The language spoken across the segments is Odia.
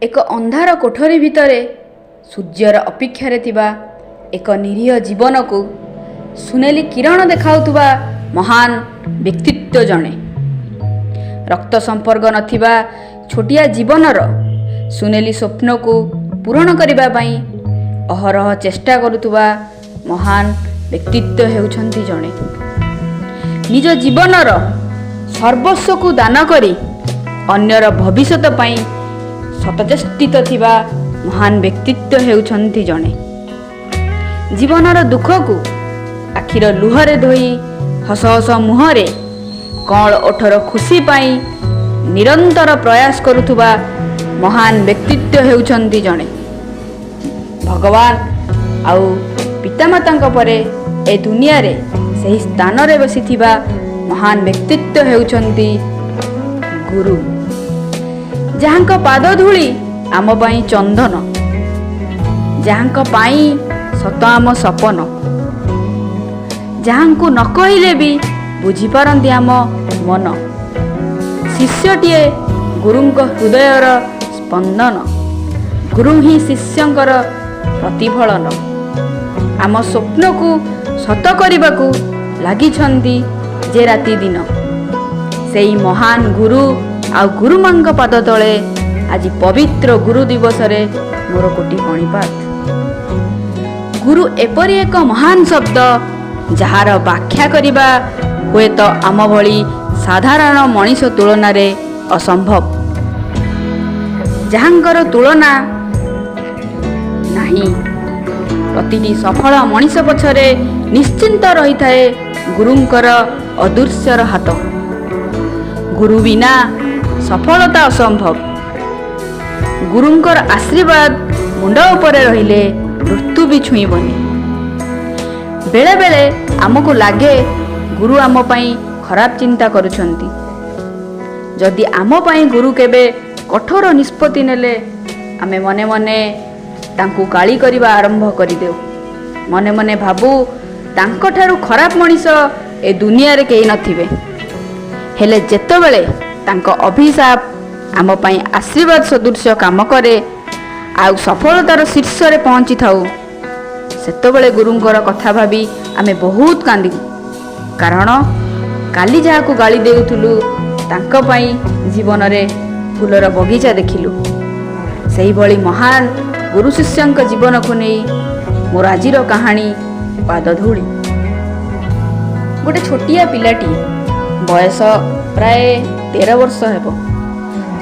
ଏକ ଅନ୍ଧାର କୋଠରୀ ଭିତରେ ସୂର୍ଯ୍ୟର ଅପେକ୍ଷାରେ ଥିବା ଏକ ନିରୀହ ଜୀବନକୁ ସୁନେଲି କିରଣ ଦେଖାଉଥିବା ମହାନ ବ୍ୟକ୍ତିତ୍ୱ ଜଣେ। ରକ୍ତ ସମ୍ପର୍କ ନଥିବା ଛୋଟିଆ ଜୀବନର ସୁନେଲି ସ୍ୱପ୍ନକୁ ପୂରଣ କରିବା ପାଇଁ ଅହରହ ଚେଷ୍ଟା କରୁଥିବା ମହାନ ବ୍ୟକ୍ତିତ୍ୱ ହେଉଛନ୍ତି ଜଣେ। ନିଜ ଜୀବନର ସର୍ବସ୍ୱକୁ ଦାନ କରି ଅନ୍ୟର ଭବିଷ୍ୟତ ପାଇଁ ଶତଚେଷ୍ଟିତ ଥିବା ମହାନ ବ୍ୟକ୍ତିତ୍ୱ ହେଉଛନ୍ତି ଜଣେ। ଜୀବନର ଦୁଃଖକୁ ଆଖିର ଲୁହରେ ଧୋଇ ହସ ହସ ମୁହଁରେ କଅଁଳ ଓଠର ଖୁସି ପାଇଁ ନିରନ୍ତର ପ୍ରୟାସ କରୁଥିବା ମହାନ ବ୍ୟକ୍ତିତ୍ୱ ହେଉଛନ୍ତି ଜଣେ। ଭଗବାନ ଆଉ ପିତାମାତାଙ୍କ ପରେ ଏ ଦୁନିଆରେ ସେହି ସ୍ଥାନରେ ବସିଥିବା ମହାନ ବ୍ୟକ୍ତିତ୍ୱ ହେଉଛନ୍ତି ଗୁରୁ, ଯାହାଙ୍କ ପାଦଧୂଳି ଆମ ପାଇଁ ଚନ୍ଦନ, ଯାହାଙ୍କ ପାଇଁ ସତ ଆମ ସପନ, ଯାହାଙ୍କୁ ନ କହିଲେ ବି ବୁଝିପାରନ୍ତି ଆମ ମନ। ଶିଷ୍ୟଟିଏ ଗୁରୁଙ୍କ ହୃଦୟର ସ୍ପନ୍ଦନ, ଗୁରୁ ହିଁ ଶିଷ୍ୟଙ୍କର ପ୍ରତିଫଳନ। ଆମ ସ୍ୱପ୍ନକୁ ସତ କରିବାକୁ ଲାଗିଛନ୍ତି ଯେ ରାତି ଦିନ, ସେଇ ମହାନ ଗୁରୁ ଆଉ ଗୁରୁମାଙ୍କ ପାଦ ତଳେ ଆଜି ପବିତ୍ର ଗୁରୁ ଦିବସରେ ମୋର କୋଟି ପ୍ରଣିପାତ। ଗୁରୁ ଏପରି ଏକ ମହାନ ଶବ୍ଦ, ଯାହାର ବ୍ୟାଖ୍ୟା କରିବା ହୁଏତ ଆମ ଭଳି ସାଧାରଣ ମଣିଷ ତୁଳନାରେ ଅସମ୍ଭବ, ଯାହାଙ୍କର ତୁଳନା ନାହିଁ। ପ୍ରତିଟି ସଫଳ ମଣିଷ ପଛରେ ନିଶ୍ଚିନ୍ତ ରହିଥାଏ ଗୁରୁଙ୍କର ଅଦୃଶ୍ୟର ହାତ। ଗୁରୁ ବିନା ସଫଳତା ଅସମ୍ଭବ। ଗୁରୁଙ୍କର ଆଶୀର୍ବାଦ ମୁଣ୍ଡ ଉପରେ ରହିଲେ ମୃତ୍ୟୁ ବି ଛୁଇଁବନି। ବେଳେବେଳେ ଆମକୁ ଲାଗେ ଗୁରୁ ଆମ ପାଇଁ ଖରାପ ଚିନ୍ତା କରୁଛନ୍ତି। ଯଦି ଆମ ପାଇଁ ଗୁରୁ କେବେ କଠୋର ନିଷ୍ପତ୍ତି ନେଲେ, ଆମେ ମନେ ମନେ ତାଙ୍କୁ ଗାଳି କରିବା ଆରମ୍ଭ କରିଦେଉ। ମନେ ମନେ ଭାବୁ ତାଙ୍କଠାରୁ ଖରାପ ମଣିଷ ଏ ଦୁନିଆରେ କେହି ନଥିବେ। ହେଲେ ଯେତେବେଳେ ତାଙ୍କ ଅଭିଶାପ ଆମ ପାଇଁ ଆଶୀର୍ବାଦ ସଦୃଶ୍ୟ କାମ କରେ ଆଉ ସଫଳତାର ଶୀର୍ଷରେ ପହଞ୍ଚିଥାଉ, ସେତେବେଳେ ଗୁରୁଙ୍କର କଥା ଭାବି ଆମେ ବହୁତ କାନ୍ଦିବୁ। କାରଣ କାଲି ଯାହାକୁ ଗାଳି ଦେଉଥିଲୁ, ତାଙ୍କ ପାଇଁ ଜୀବନରେ ଫୁଲର ବଗିଚା ଦେଖିଲୁ। ସେହିଭଳି ମହାନ ଗୁରୁ ଶିଷ୍ୟଙ୍କ ଜୀବନକୁ ନେଇ ମୋର ଆଜିର କାହାଣୀ ପାଦଧୂଳି। ଗୋଟେ ଛୋଟିଆ ପିଲାଟି, ବୟସ ପ୍ରାୟ 13 ବର୍ଷ ହେବ,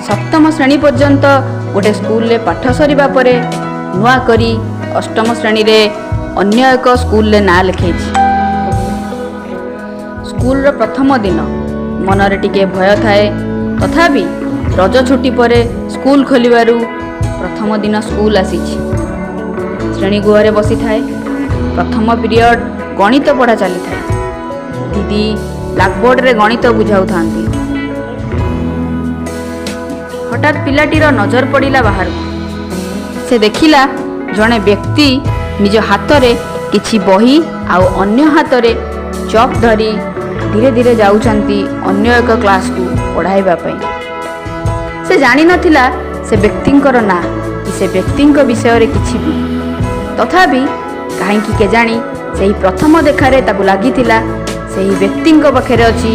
ସପ୍ତମ ଶ୍ରେଣୀ ପର୍ଯ୍ୟନ୍ତ ଗୋଟେ ସ୍କୁଲରେ ପାଠ ସରିବା ପରେ ନୂଆ କରି ଅଷ୍ଟମ ଶ୍ରେଣୀରେ ଅନ୍ୟ ଏକ ସ୍କୁଲରେ ନାଁ ଲେଖେଇଛି। ସ୍କୁଲର ପ୍ରଥମ ଦିନ ମନରେ ଟିକେ ଭୟ ଥାଏ। ତଥାପି ରଜ ଛୁଟି ପରେ ସ୍କୁଲ ଖୋଲିବାରୁ ପ୍ରଥମ ଦିନ ସ୍କୁଲ ଆସିଛି। ଶ୍ରେଣୀ ଗୃହରେ ବସିଥାଏ। ପ୍ରଥମ ପିରିୟଡ଼ ଗଣିତ ପଢ଼ା ଚାଲିଥାଏ। ଦିଦି ବ୍ଲାକବୋର୍ଡ଼ରେ ଗଣିତ ବୁଝାଉଥାନ୍ତି। ହଠାତ୍ ପିଲାଟିର ନଜର ପଡ଼ିଲା ବାହାରକୁ। ସେ ଦେଖିଲା ଜଣେ ବ୍ୟକ୍ତି ନିଜ ହାତରେ କିଛି ବହି ଆଉ ଅନ୍ୟ ହାତରେ ଚକ୍ ଧରି ଧୀରେ ଧୀରେ ଯାଉଛନ୍ତି ଅନ୍ୟ ଏକ କ୍ଲାସକୁ ପଢ଼ାଇବା ପାଇଁ। ସେ ଜାଣିନଥିଲା ସେ ବ୍ୟକ୍ତିଙ୍କର ନାଁ କି ସେ ବ୍ୟକ୍ତିଙ୍କ ବିଷୟରେ କିଛି ବି। ତଥାପି କାହିଁକି କେଜାଣି ସେହି ପ୍ରଥମ ଦେଖାରେ ତାକୁ ଲାଗିଥିଲା ସେହି ବ୍ୟକ୍ତିଙ୍କ ପାଖରେ ଅଛି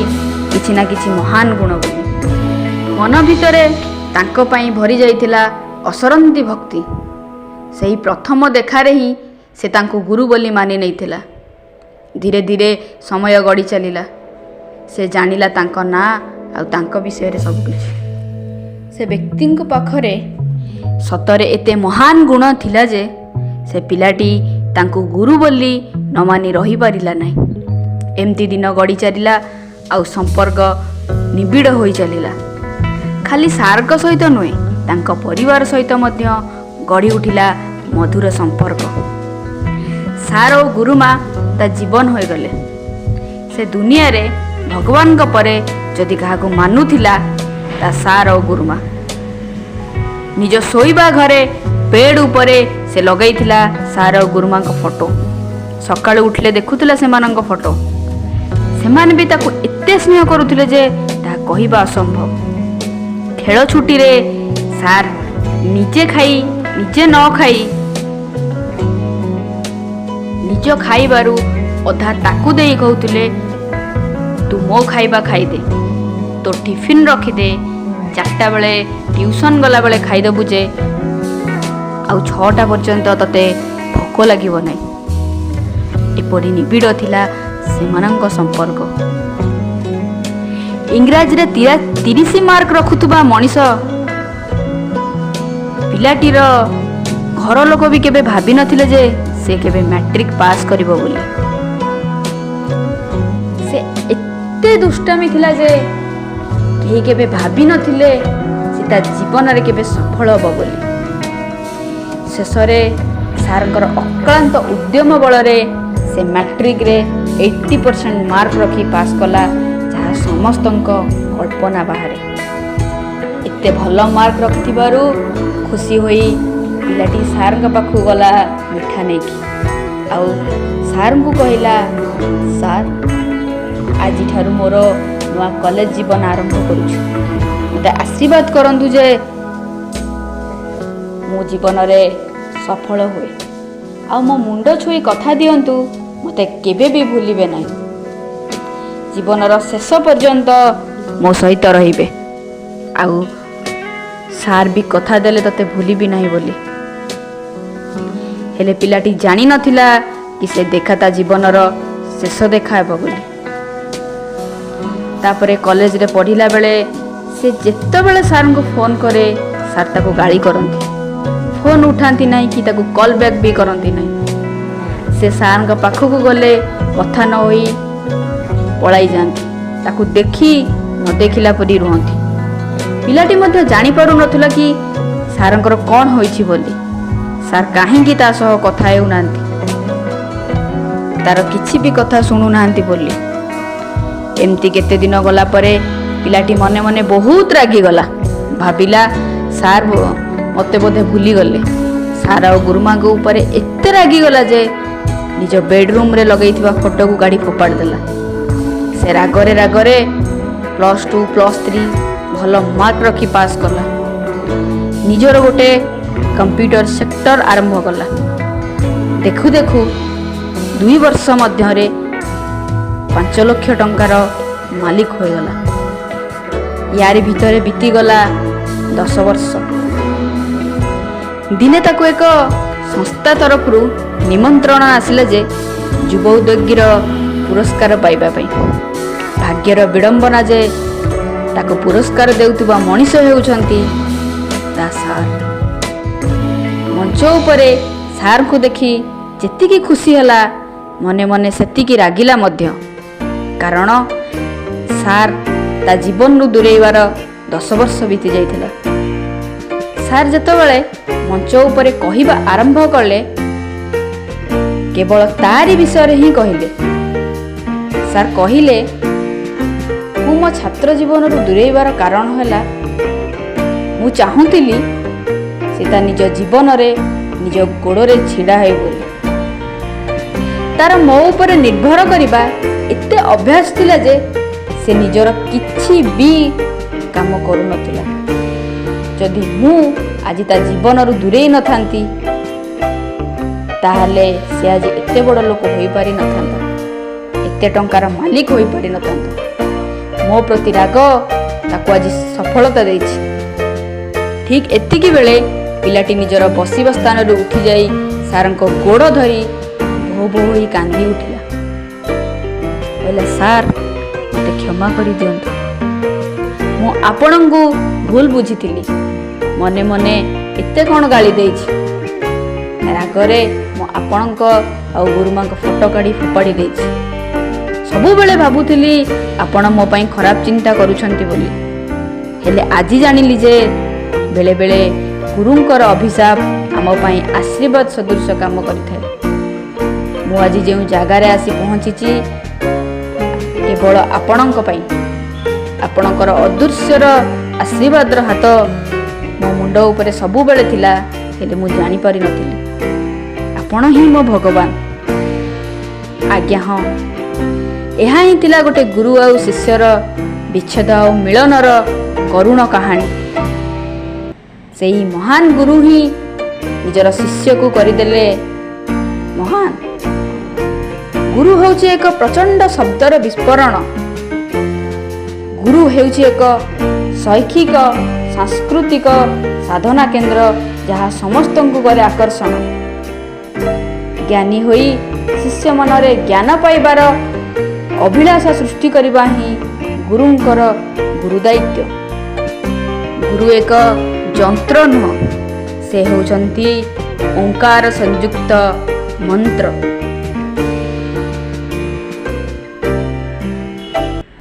କିଛି ନା କିଛି ମହାନ ଗୁଣ ବୋଲି। ମନ ଭିତରେ ତାଙ୍କ ପାଇଁ ଭରି ଯାଇଥିଲା ଅସରନ୍ତି ଭକ୍ତି। ସେହି ପ୍ରଥମ ଦେଖାରେ ହିଁ ସେ ତାଙ୍କୁ ଗୁରୁ ବୋଲି ମାନି ନେଇଥିଲା। ଧୀରେ ଧୀରେ ସମୟ ଗଡ଼ି ଚାଲିଲା। ସେ ଜାଣିଲା ତାଙ୍କ ନାଁ ଆଉ ତାଙ୍କ ବିଷୟରେ ସବୁକିଛି। ସେ ବ୍ୟକ୍ତିଙ୍କ ପାଖରେ ସତରେ ଏତେ ମହାନ ଗୁଣ ଥିଲା ଯେ ସେ ପିଲାଟି ତାଙ୍କୁ ଗୁରୁ ବୋଲି ନ ମାନି ରହିପାରିଲା ନାହିଁ। ଏମିତି ଦିନ ଗଡ଼ି ଚାଲିଲା ଆଉ ସମ୍ପର୍କ ନିବିଡ଼ ହୋଇ ଚାଲିଲା। ଖାଲି ସାର୍ଙ୍କ ସହିତ ନୁହେଁ, ତାଙ୍କ ପରିବାର ସହିତ ମଧ୍ୟ ଗଢ଼ି ଉଠିଲା ମଧୁର ସମ୍ପର୍କ। ସାର୍ ଓ ଗୁରୁମା ତା ଜୀବନ ହୋଇଗଲେ। ସେ ଦୁନିଆରେ ଭଗବାନଙ୍କ ପରେ ଯଦି କାହାକୁ ମାନୁଥିଲା, ତା ସାର୍ ଓ ଗୁରୁମା। ନିଜ ଶୋଇବା ଘରେ ବେଡ୍ ଉପରେ ସେ ଲଗାଇଥିଲା ସାର୍ ଓ ଗୁରୁମାଙ୍କ ଫଟୋ। ସକାଳୁ ଉଠିଲେ ଦେଖୁଥିଲା ସେମାନଙ୍କ ଫଟୋ। ସେମାନେ ବି ତାକୁ ଏତେ ସ୍ନେହ କରୁଥିଲେ ଯେ ତାହା କହିବା ଅସମ୍ଭବ। ଖେଳ ଛୁଟିରେ ସାର୍ ନିଜେ ଖାଇ ନିଜେ ନ ଖାଇ ନିଜ ଖାଇବାରୁ ଅଧା ତାକୁ ଦେଇ କହୁଥିଲେ, ତୁ ମୋ ଖାଇବା ଖାଇଦେ, ତୋ ଟିଫିନ୍ ରଖିଦେ, 4ଟା ବେଳେ ଟ୍ୟୁସନ୍ ଗଲାବେଳେ ଖାଇଦେବୁ ଯେ ଆଉ 6ଟା ପର୍ଯ୍ୟନ୍ତ ତତେ ଭୋକ ଲାଗିବ ନାହିଁ। ଏପରି ନିବିଡ଼ ଥିଲା ସେମାନଙ୍କ ସମ୍ପର୍କ। ଇଂରାଜୀରେ 30 ମାର୍କ ରଖୁଥିବା ମଣିଷ ପିଲାଟିର ଘର ଲୋକ ବି କେବେ ଭାବିନଥିଲେ ଯେ ସେ କେବେ ମ୍ୟାଟ୍ରିକ୍ ପାସ୍ କରିବ ବୋଲି। ସେ ଏତେ ଦୁଷ୍ଟାମି ଥିଲା ଯେ କେହି କେବେ ଭାବିନଥିଲେ ସେ ତା ଜୀବନରେ କେବେ ସଫଳ ହେବ ବୋଲି। ଶେଷରେ ସାର୍ଙ୍କର ଅକ୍ଳାନ୍ତ ଉଦ୍ୟମ ବଳରେ ସେ ମ୍ୟାଟ୍ରିକ୍ରେ 80% ମାର୍କ ରଖି ପାସ୍ କଲା, ଯାହା ସମସ୍ତଙ୍କ କଳ୍ପନା ବାହାରେ। ଏତେ ଭଲ ମାର୍କ ରଖିଥିବାରୁ ଖୁସି ହୋଇ ପିଲାଟି ସାର୍ଙ୍କ ପାଖକୁ ଗଲା ମିଠା ନେଇକି, ଆଉ ସାର୍ଙ୍କୁ କହିଲା, ସାର୍, ଆଜିଠାରୁ ମୋର ନୂଆ କଲେଜ ଜୀବନ ଆରମ୍ଭ କରୁଛି, ମୋତେ ଆଶୀର୍ବାଦ କରନ୍ତୁ ଯେ ମୁଁ ଜୀବନରେ ସଫଳ ହୁଏ, ଆଉ ମୋ ମୁଣ୍ଡ ଛୁଇଁ କଥା ଦିଅନ୍ତୁ ମୋତେ କେବେ ବି ଭୁଲିବେ ନାହିଁ, ଜୀବନର ଶେଷ ପର୍ଯ୍ୟନ୍ତ ମୋ ସହିତ ରହିବେ। ଆଉ ସାର୍ ବି କଥା ଦେଲେ ତତେ ଭୁଲିବି ନାହିଁ ବୋଲି। ହେଲେ ପିଲାଟି ଜାଣିନଥିଲା କି ସେ ଦେଖା ତା ଜୀବନର ଶେଷ ଦେଖା ହେବ ବୋଲି। ତାପରେ କଲେଜରେ ପଢ଼ିଲା ବେଳେ ସେ ଯେତେବେଳେ ସାର୍ଙ୍କୁ ଫୋନ୍ କରେ, ସାର୍ ତାକୁ ଗାଳି କରନ୍ତି, ଫୋନ୍ ଉଠାନ୍ତି ନାହିଁ କି ତାକୁ କଲ୍ ବ୍ୟାକ୍ ବି କରନ୍ତି ନାହିଁ। ସେ ସାର୍ଙ୍କ ପାଖକୁ ଗଲେ କଥା ନ ହୋଇ ପଳାଇ ଯାଆନ୍ତି, ତାକୁ ଦେଖି ନ ଦେଖିଲା ପରି ରୁହନ୍ତି। ପିଲାଟି ମଧ୍ୟ ଜାଣିପାରୁନଥିଲା କି ସାର୍ଙ୍କର କ'ଣ ହୋଇଛି ବୋଲି, ସାର୍ କାହିଁକି ତା ସହ କଥା ହେଉନାହାନ୍ତି, ତାର କିଛି ବି କଥା ଶୁଣୁନାହାନ୍ତି ବୋଲି। ଏମିତି କେତେ ଦିନ ଗଲା ପରେ ପିଲାଟି ମନେ ମନେ ବହୁତ ରାଗିଗଲା। ଭାବିଲା ସାର୍ ମୋତେ ବୋଧେ ଭୁଲିଗଲେ। ସାର୍ ଆଉ ଗୁରୁମାଙ୍କ ଉପରେ ଏତେ ରାଗିଗଲା ଯେ ନିଜ ବେଡ଼ରୁମ୍ରେ ଲଗେଇଥିବା ଫଟୋକୁ କାଢ଼ି ଫୋପାଡ଼ି ଦେଲା। ସେ ରାଗରେ ରାଗରେ +2 +3 ଭଲ ମାର୍କ ରଖି ପାସ୍ କଲା। ନିଜର ଗୋଟେ କମ୍ପ୍ୟୁଟର ସେକ୍ଟର ଆରମ୍ଭ କଲା। ଦେଖୁ ଦେଖୁ 2 ବର୍ଷ ମଧ୍ୟରେ 5 ଲକ୍ଷ ଟଙ୍କାର ମାଲିକ ହୋଇଗଲା। ୟାରି ଭିତରେ ବିତିଗଲା 10 ବର୍ଷ। ଦିନେ ତାକୁ ଏକ ସଂସ୍ଥା ତରଫରୁ ନିମନ୍ତ୍ରଣ ଆସିଲା ଯେ ଯୁବ ଉଦ୍ୟୋଗୀର ପୁରସ୍କାର ପାଇବା ପାଇଁ। ଭାଗ୍ୟର ବିଡ଼ମ୍ବନା ଯେ ତାକୁ ପୁରସ୍କାର ଦେଉଥିବା ମଣିଷ ହେଉଛନ୍ତି ତା ସାର୍। ମଞ୍ଚ ଉପରେ ସାର୍ଙ୍କୁ ଦେଖି ଯେତିକି ଖୁସି ହେଲା, ମନେ ମନେ ସେତିକି ରାଗିଲା ମଧ୍ୟ, କାରଣ ସାର୍ ତା ଜୀବନରୁ ଦୂରେଇବାର 10 ବର୍ଷ ବିତି ଯାଇଥିଲା। ସାର୍ ଯେତେବେଳେ ମଞ୍ଚ ଉପରେ କହିବା ଆରମ୍ଭ କଲେ, କେବଳ ତାରି ବିଷୟରେ ହିଁ କହିଲେ। ସାର୍ କହିଲେ, ମୁଁ ମୋ ଛାତ୍ର ଜୀବନରୁ ଦୂରେଇବାର କାରଣ ହେଲା ମୁଁ ଚାହୁଁଥିଲି ସେ ତା ନିଜ ଜୀବନରେ ନିଜ ଗୋଡ଼ରେ ଛିଡ଼ା ହେଉ ବୋଲି। ତାର ମୋ ଉପରେ ନିର୍ଭର କରିବା ଏତେ ଅଭ୍ୟାସ ଥିଲା ଯେ ସେ ନିଜର କିଛି ବି କାମ କରୁନଥିଲା। ଯଦି ମୁଁ ଆଜି ତା ଜୀବନରୁ ଦୂରେଇ ନଥାନ୍ତି, ତାହେଲେ ସେ ଆଜି ଏତେ ବଡ଼ ଲୋକ ହୋଇପାରିନଥାନ୍ତା, ଏତେ ଟଙ୍କାର ମାଲିକ ହୋଇପାରିନଥାନ୍ତା। ମୋ ପ୍ରତି ରାଗ ତାକୁ ଆଜି ସଫଳତା ଦେଇଛି। ଠିକ୍ ଏତିକି ବେଳେ ପିଲାଟି ନିଜର ବସିବା ସ୍ଥାନରୁ ଉଠିଯାଇ ସାର୍ଙ୍କ ଗୋଡ଼ ଧରି ଭୋ ଭୋ ହୋଇ କାନ୍ଦି ଉଠିଲା। କହିଲା, ସାର୍, ମୋତେ କ୍ଷମା କରିଦିଅନ୍ତୁ, ମୁଁ ଆପଣଙ୍କୁ ଭୁଲ ବୁଝିଥିଲି, ମନେ ମନେ କେତେ କ'ଣ ଗାଳି ଦେଇଛି, ରାଗରେ ମୁଁ ଆପଣଙ୍କ ଆଉ ଗୁରୁମାଙ୍କ ଫଟୋ କାଢ଼ି ଫୋପାଡ଼ି ଦେଇଛି। ସବୁବେଳେ ଭାବୁଥିଲି ଆପଣ ମୋ ପାଇଁ ଖରାପ ଚିନ୍ତା କରୁଛନ୍ତି ବୋଲି, ହେଲେ ଆଜି ଜାଣିଲି ଯେ ବେଳେବେଳେ ଗୁରୁଙ୍କର ଅଭିଶାପ ଆମ ପାଇଁ ଆଶୀର୍ବାଦ ସଦୃଶ କାମ କରିଥାଏ। ମୁଁ ଆଜି ଯେଉଁ ଜାଗାରେ ଆସି ପହଞ୍ଚିଛି କେବଳ ଆପଣଙ୍କ ପାଇଁ। ଆପଣଙ୍କର ଅଦୃଶ୍ୟର ଆଶୀର୍ବାଦର ହାତ ମୋ ମୁଣ୍ଡ ଉପରେ ସବୁବେଳେ ଥିଲା, ହେଲେ ମୁଁ ଜାଣିପାରିନଥିଲି। ଆପଣ ହିଁ ମୋ ଭଗବାନ। ଆଜ୍ଞା ହଁ, ଏହା ହିଁ ଥିଲା ଗୋଟେ ଗୁରୁ ଆଉ ଶିଷ୍ୟର ବିଚ୍ଛେଦ ଆଉ ମିଳନର କରୁଣ କାହାଣୀ। ସେହି ମହାନ ଗୁରୁ ହିଁ ନିଜର ଶିଷ୍ୟକୁ କରିଦେଲେ ମହାନ। ଗୁରୁ ହେଉଛି ଏକ ପ୍ରଚଣ୍ଡ ଶବ୍ଦର ବିସ୍ଫୋରଣ। ଗୁରୁ ହେଉଛି ଏକ ଶୈକ୍ଷିକ ସାଂସ୍କୃତିକ ସାଧନା କେନ୍ଦ୍ର, ଯାହା ସମସ୍ତଙ୍କୁ କରେ ଆକର୍ଷଣ। ଜ୍ଞାନୀ ହୋଇ ଶିଷ୍ୟ ମନରେ ଜ୍ଞାନ ପାଇବାର ଅଭିଳାଷ ସୃଷ୍ଟି କରିବା ହିଁ ଗୁରୁଙ୍କର ଗୁରୁଦାୟିତ୍ୱ। ଗୁରୁ ଏକ ଯନ୍ତ୍ର ନୁହଁ, ସେ ହେଉଛନ୍ତି ଓଙ୍କାର ସଂଯୁକ୍ତ ମନ୍ତ୍ର।